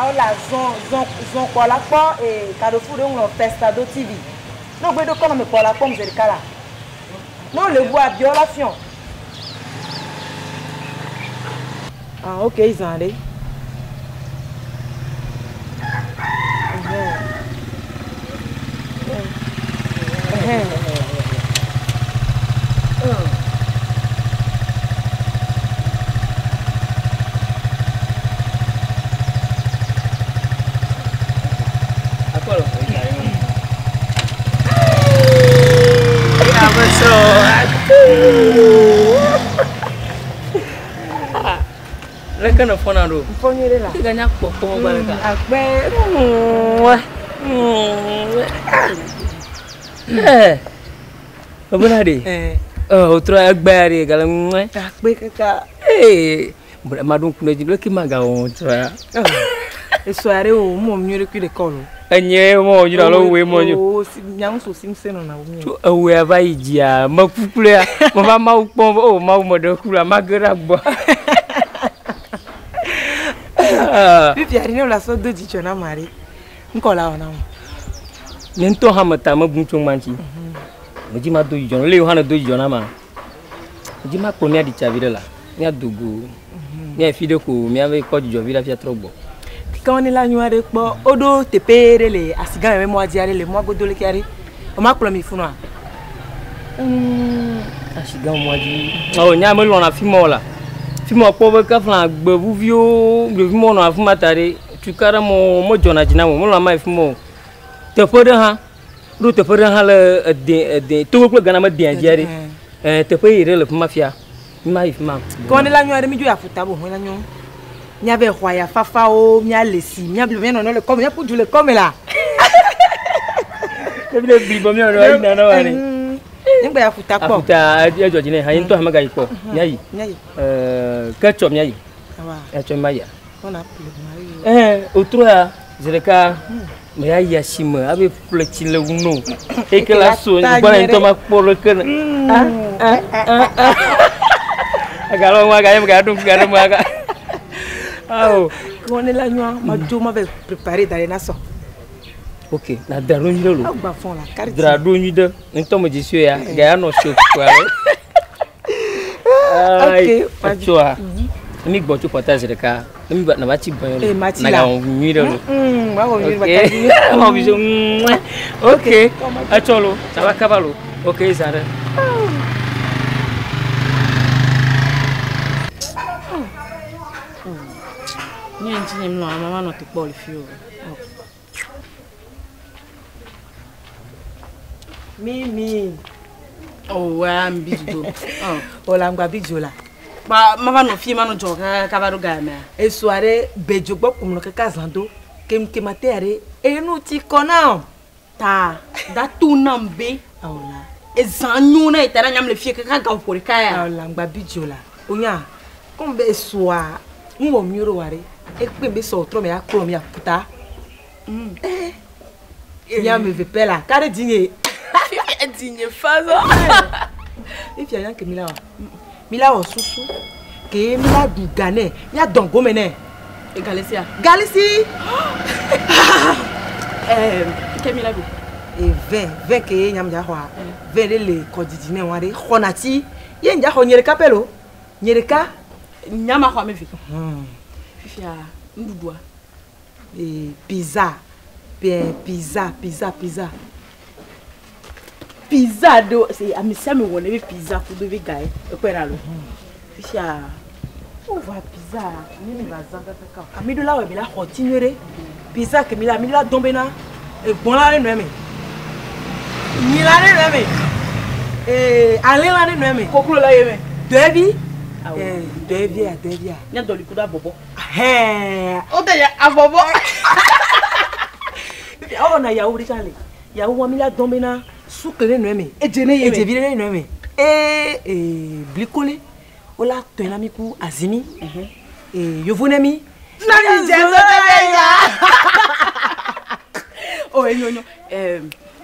Awo la zɔn zɔn zɔn kpɔ la kpɔ ee Carrefour ɖe ŋlɔ Festado TV. Ne wogbe ɖo kɔnɔ me kpɔ la kpɔm zeɖeka la. Ne wole ʋua biɔ la fiɔ. Ah ok zã ɖe. Leke ne fɔna ɖo? Fɔ nyuie la. Ega nya kpɔkpɔ gba ɖeka. Akpe. Ɛɛ. Ebona ɖe. Ɛɛ. Ɔ wotrɔ egbea ɖe gale ŋue. Akpe kaka. Ee. Maɖo ŋku ɖe dzi leke magawɔ trɔa. Esɔ aɖe wo mɔ nyuie ɖe kui ɖeka o. Enye mɔ nyuie alo woe mɔ nyuie. O si nyaŋu so sim se nɔna wo mi. Tso ewɔe va yi dzia meku kple meva Mawu kpɔm o Mawu meɖe ku la mage ɖe agbɔ. Fifia ɖe ne wòle asɔ do dzidzɔ na ame aɖe. Ŋkɔ la wɔ na wo. Nye ŋutɔ hã meta mebu tso ŋgba ŋuti. Medzi ma do dzidzɔ na le yewo hã ne do dzidzɔ na ma. Medzi ma kplɔ mía ɖi tsa vi ɖe la míado go. Míayi fi ɖe ko míava kpɔ dzidzɔ vi ɖe hafi atrɔ gbɔ. Ke ne la nyɔnu aɖe kpɔ woɖo teƒe ɖe le asigã me mɔa dzi aɖe le mɔa godo leke aɖe. Woma kplɔ mi funua. Asigã mɔa dzi. Ɔ nya melɔna afi ma o la. Fi ma kpɔ be kafla gbevuviwo ɖevi mɔ nɔ afi ma ta ɖe tukaɖa mɔ medzɔna dzi na mo melɔna ma yi fi ma o. Teƒe ɖe hã ɖo teƒe ɖe hã le ede ede Togo kple Ghana me dea dzi aɖe. Ɛɛ teƒe yi ɖe le fi ma fia. Mi ma yi fi ma. Ke ne la nyɔnu aɖe mi dzo yi aƒuta boŋ la nyɔnu. Míave xɔ aya fafawo, míale si, míable míanɔ le kɔme, míaƒu du le kɔme la. Ɖevi ɖe bli bɔ míanɔ ayi nana wa ɖe. Ne gbe aƒuta kpɔ. Aƒuta edzɔ dzi nɛ, hayi ŋutɔ hã megayi kpɔ. Míayi. Míayi. Ɛɛ ke tsɔ míayi. Awa. Etsɔ mi ma yia. Wɔna ƒle ma yi. Ɛɛ wotrɔ ya zi ɖeka me ya yi asime abe ƒle tsi le ŋu no. Eke la so gbɔna ŋutɔ ma kpɔ ɖeke ne. Agalɔ ŋu aga ye me gaɖo ŋku gaɖo me aga. Awo. Ke ne la nyɔa, ma dzo ma va préparer da ɖe na sɔ. Ok, na dra ɖo nyuie ɖe lo. Agba fɔn la carte. Dra ɖo nyuie ɖe. Ŋutɔ me dzi sue ya, ga ya nɔ so kpɔa. Ok, Etsɔa. Mi gbɔ tso ƒɔta zi ɖeka. Ne mi va na va tsi gbɔ Eh, ma tsi na la. ga wɔ nyuie ɖe lo. Ma wɔ nyuie Ok. ba ta Wɔ biso. Ok. Etsɔ lo. Saba kaba lo. Ok, zã ɖe. Nye ŋuti nye mlɔ ama manɔ te kpɔ le fi o. Mimi. Oh, wa mbi do. Oh. Ola ŋgba bi dzo la. Ba ma va nɔ fi ma nɔ dzɔ kaka kaba ɖo ga mea. Esɔ aɖe be dzo gbɔ kum nɔ kaka zã do. Kemkema te aɖe enu ti kɔ na o. Ta da to nam be. Awola. Ezã nyo na ita na nyam le fi kaka ga ƒo ɖeka ya. Awola ŋgba bi dzo la. Onya. Comme be esɔa ŋu wɔ miwo ɖo wa ɖe. Ekpe be sɔ trɔ me akplɔ mi aƒuta. Mía ame eve pɛ la ka ɖe dzinye. Dzinye fa zɔ. Ifia nya ke mi la wɔ. Mi la wɔ susu. Ke mi la ɖu ga nɛ. Mía dɔn gome nɛ. Galisia. Galisi. Ke mi la ɖu. E vin vin ke nyam dza xɔa. Vin ɖe le kɔdzidzi nɛ wa ɖe xɔna tsi. Ye ŋdza xɔ nye ɖeka pɛ lo. Nye ɖeka. Nyama xɔ ame eve. Fifia nuɖuɖua. E pizza. Pizza pizza pizza. Pizza ɖo se ame sia ame wɔ ne be pizza kudo be ga ye ekpɔe ɖa lo. Fifia wova pizza ne mi va zã kakaka. Ami ɖo la wɔ mi la xɔ tsi nyuie ɖe. Pizza ke mi la mi la dɔn bena egbɔn la ɖe nɔ eme. Nyi la ɖe nɔ eme. Ee alẽ la ɖe nɔ eme. Koklo la ye me. Dɔevi. Ee dɔevia dɔevia. Nya dɔli kudo abɔbɔ. Hɛn. O tɛ abɔbɔ. Ewɔ na yawo ɖe tsã le. Yawo wa mi la dɔn bena sukle ɖe nɔ eme. Edze ne ye me. Edze vi ɖe nɔ eme. Ee ee blikole. Wola tɔe na mi ku azimi. Ee yovo ne mi. Na mi dze so tɛ ya. O enyo nyo.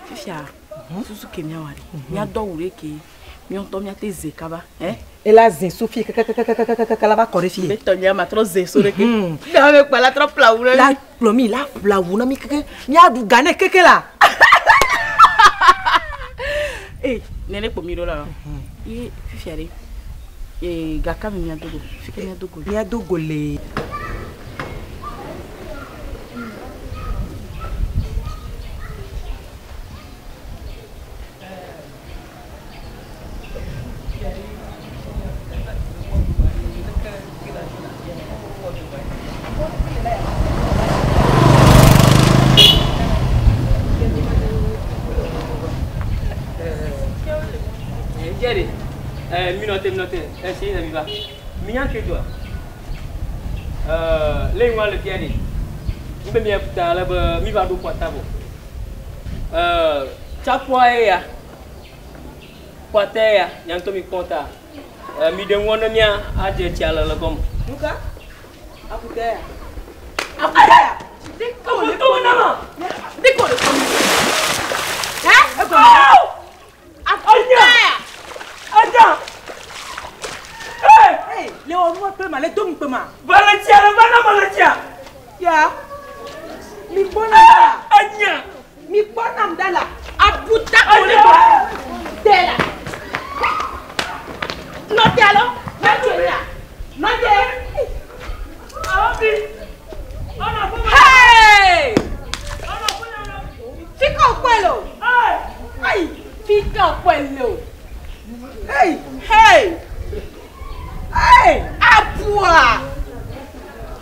Fifia susu ke mia wa ɖe. Mia dɔ wu ɖe ke. Mi on mi ate ze kaba, hein? Ela zin Sophie kaka la va kɔre fie. Be tɔnya ma trɔ ze so ɖe ke. Ne me kpa la trɔ plawu na La kplɔ mi la plawu na mi keke. Miaɖu ga ne keke la. Eh, nene kpo mi ɖo la. Ye fifia ɖe. Eh, gaka mi mia dogo. Fike mia dogo. Mia dogo le. Jerry, minote minote, si mi va. Minya ke toi. Le wa le fiadi. Mbe mi afuta le be mi va do kwata bo. Chapwa e ya. Kwata ya, nyanto mi konta. Mi de wona mi a je ti ala le kom. Nuka? Akuta ya. Akuta ya. Ko to na ma. De ko le ko. Hein? Eko. Akuta ya. Aja. Eh, Hey, le o mo pe ma le do mi pe ma. Valencia, le va na Valencia. Ya. Mi gbɔ na da la. Anya. Mi gbɔ na da la. Akuta ko le ko. De la. Nɔte alo. Nɔte ya. Nɔte. Abi. Ana fo. Hey! Ana fo na. Fika okpelo. Eh. Ayi, fika okpelo. Hey, Hey! hey. Apua!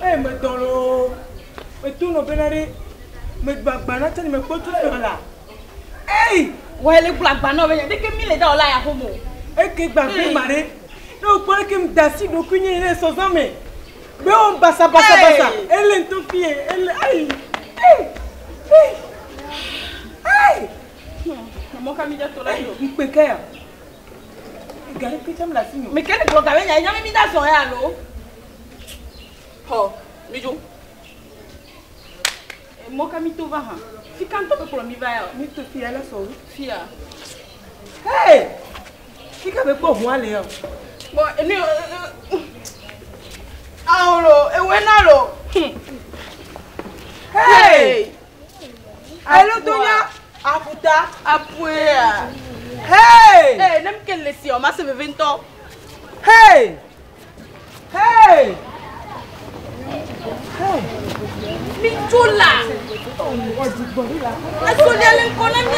Hey, me dɔn lo. Me tu no bena de. Me gbagba na tani me kpɔ tu le la. Hey, Wele gblɔ agba na wo be ɖeke mi le da o la ya homo. eke gbagbe ma de. Ne o kpɔ ke mi da si ɖokui nye ne sɔsɔ me. Be wo basa basa basa. Hey. Ele ŋutɔ fie. Ele ayi. Hey, hey. Hey. Mɔ ka mi dza to la yi o. Ŋkpe ke ya. Gari ke tsam le asi nyo. Mi ke le gblɔ gabe nya nya mi da zɔ ya alo. Xɔ, mi dzo. Mɔ ka mi to va hã. Fika ŋutɔ be kplɔ mi va ya o. Mi to fie le sɔ wu. Fia. Hey! Fika be kpɔ ʋua le ya. Bɔn enu awo lo ewe na lo. Hey! Alo donya. Aputa. Apuea. Hey! Ee ne mi ke le si o ma se veve ŋutɔ. Hey! Hey! Hey! Mi dzo la. Esolia le ŋkɔ na mi.